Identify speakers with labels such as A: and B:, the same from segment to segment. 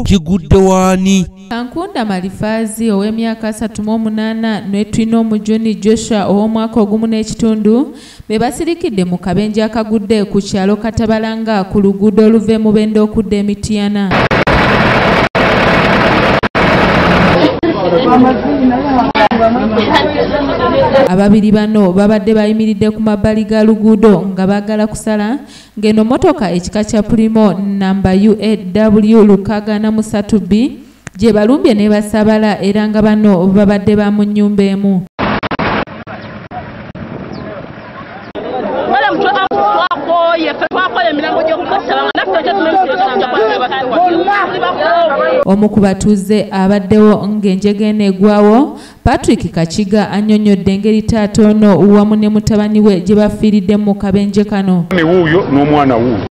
A: Kigudde waani?
B: Kankunda Malifazi ow'emyaka 38 ne Twinomujuni Joshua ow'omwaka 1.5 be basirikidde mu kabenje akagudde ku kyalo Katabalanga ku luguudo oluva e Mubende okudda e Mityana. Ababiri bano babadde bayimiridde ku mabbali ga luguudo nga baagala kusala ng'eno mmotoka ekika kya Primo namba UAW 603B gye balumbye ne basabala era nga bano babadde ba mu nnyumba emu. Omu ku batuuze abaddewo ng'enjega eno eggwawo, Patrick Kakiga, annyonnyodde engeri taata ono wamu ne mutabani we gye bafiiridde mu kabenje kano.
C: Wuuyo n'omwana wuuyo,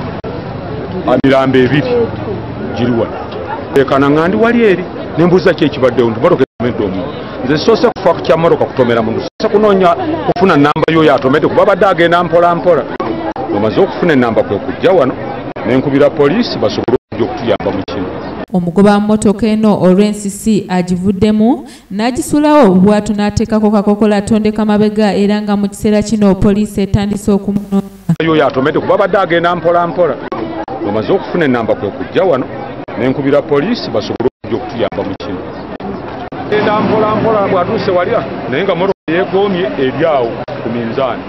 C: emirambo ebiri giri wano. Ekana nga ndi wali eri ne mbuuza ki ekibaddewo nti mmotoka etomedde omuntu. Nze soose kufa ku kya mmotoka kutomera muntu, soose kunoonya kufuna namba y'oyo atomedde kuba abadde agenda mpola mpola. Bw'omaze okufuna ennamba kwe kujja wano ne nkubira poliisi basobole okujja okutuyamba mu kino.
B: Omugoba wa mmotoka eno olw'ensisi agivuddemu n'agisulawo bw'atyo n'ateekako kakokola atondeka mabega era nga mu kiseera kino poliisi etandise okumunoonya.
C: Y'oyo atomedde kuba abadde agenda mpola mpola. Bw'omaze okufuna ennamba kwe kujja wano ne nkubira poliisi basobole okujja okutuyamba mu kino. Agenda mpola mpola bw'atuuse wali naye nga mmotoka yeekoomye eri awo ku minzaani.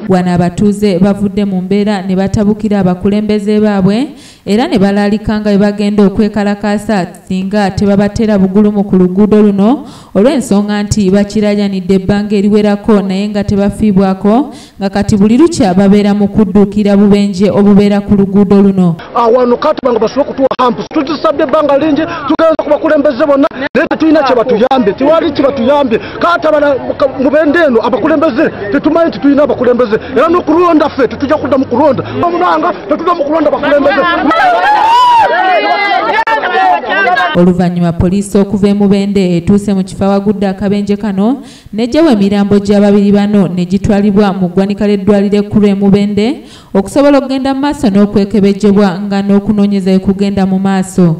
B: Wano abatuuze bavudde mu mbeera ne batabukira abakulembeze baabwe era ne balaalika nga bwe bagenda okwekalakaasa singa tebabateera bugulumu ku luguudo luno olw'ensonga nti bakirajanidde ebbanga eriwerako naye nga tebafiibwako nga kati buli lukya babeera mu kudduukira bubenje obubeera ku luguudo luno.
D: Wano Katubanga basobole okutuwa hampusi, tutusabye ebbanga lingi, tugenze ku bakulembeze bonna naye tetulina kye batuyambye, tewali kye batuyambye. Katabala Mubende eno abakulembeze tetumanyi nti tulina abakulembeze era n'okulonda ffe tetujja kudda mu kulonda omunanga tetujja mu kulonda bakulembeze.
B: Oluvannyuma poliisi okuva e Mubende etuuse mu kifo awagudde akabenje kano n'eggyawo emirambo gy'ababiri bano ne gitwalibwa mu ggwanika ly'eddwaliro ekkulu e Mubende okusobola okugenda mu maaso n'okwekebejjebwa nga n'okunoonyeza ekugenda mu maaso.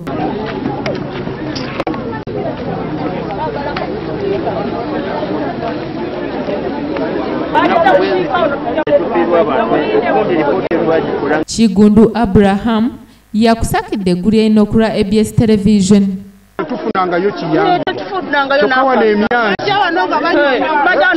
B: Kigundu Abraham yakusakidde eggulu eno ku lwa ABS Television.
D: Tufunangayo kiyambi. Kyokka wano emyanzi.